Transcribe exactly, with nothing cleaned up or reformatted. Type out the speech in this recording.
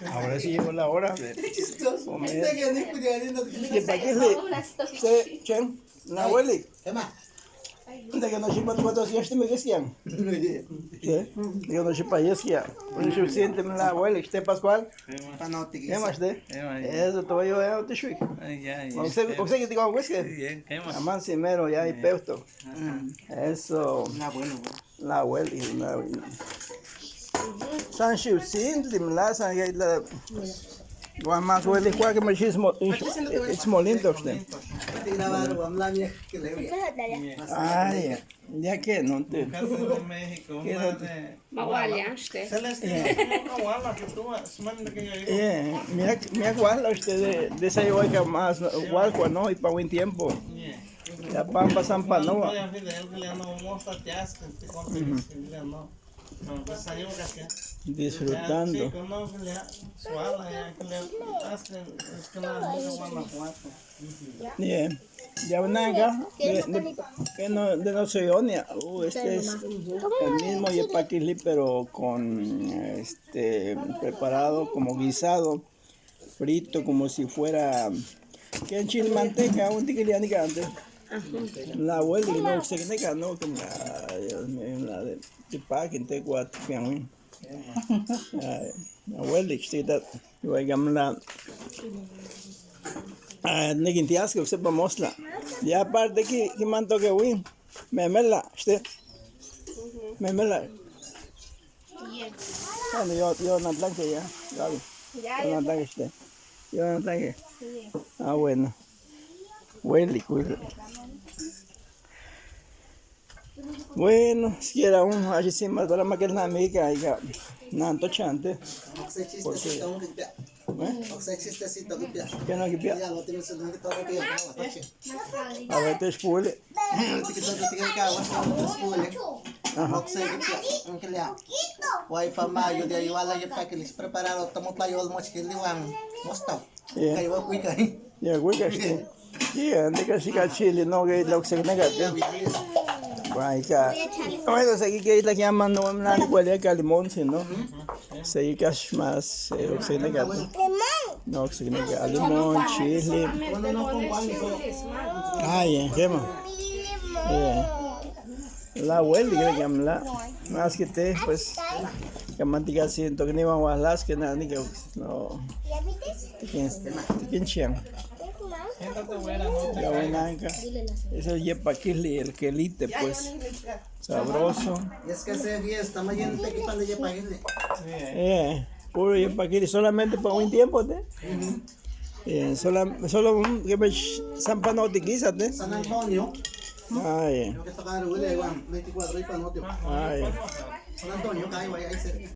Ahora sí llegó la hora de comer. ¿Qué pa' qué le? Usted, Chen, la abuela. ¿Qué más? De que no sepa cuántos años te me decían. ¿Qué? De que no sepa, es que ya. Por eso siente la abuela, ¿usted Pascual? ¿Qué más usted? Eso te voy a llevar a otro shui. ¿Usted, usted que digo, es que? Aman simero, ya hay peuto. Eso. La abuela, la abuela. San Shiu Sin, Limla, San Gaila. Guamas, huele, cuál que me chismo. It's molindo usted. Ay, ya que no te. México, una de Mawali, ¿ah? Usted. Eh, mira, mira, guala usted de, de esa igual que más, igual cuando, y para buen tiempo. Ya pan pasan pa' no. Disfrutando. Bien. Ya venga, de, de, de no, de no soy onia. Uh, este es el mismo yepakili, pero con este preparado como guisado, frito, como si fuera que en chile manteca, un tiquiliani que antes. La abuela y no se que no, como, ay, Dios mío, la de, de pa' que te cuatro, que a mí. Ay, abuela, que está, yo voy a la, ah, ni que te hagas que sepa mosla. Y aparte que, que manto que voy, me mela, este, me mela. Bueno, yo, yo no tanque ya, ya, yo no tanque este, yo no tanque. Ah, bueno. Huele, huele. Bueno, siquiera un, así sin más, para más que nada, me diga, diga, nada, todo chante. Porque, ¿eh? ¿Qué no, qué pia? A ver, te expule. Ajá. Wai pa mayo de ayuda ya pa que les prepararon, estamos para yo el mochil de Juan. Mostau. Yeah. Kai wa kuika. Yeah, kuika este. Yeah, de que si chile no que lo que se nega. Guay ka. Bueno, se que la llaman no na ni cuál es limón, sino. Se que más, eh, lo que se nega. No, que se nega limón, chile. Ay, en gema. Yeah. La abuela, que le llaman la. Más que te, pues, que mantiga así, entonces ni van a las que nada, ni que no. ¿Quién, quién chian? La buena anca. Ese es yepa kili, el quelite, pues. Sabroso. Es que ese día está más lleno de que pan de yepa kili. Eh, puro yepa kili, solamente para un tiempo, ¿te? Eh, sola- solo un que me ch- San Panote, quizás, ¿te? San Antonio. Ay, Lo que está caro, huele, Juan, veinticuatro y Panote. Ay. San Antonio, cae, vaya, ahí cerca.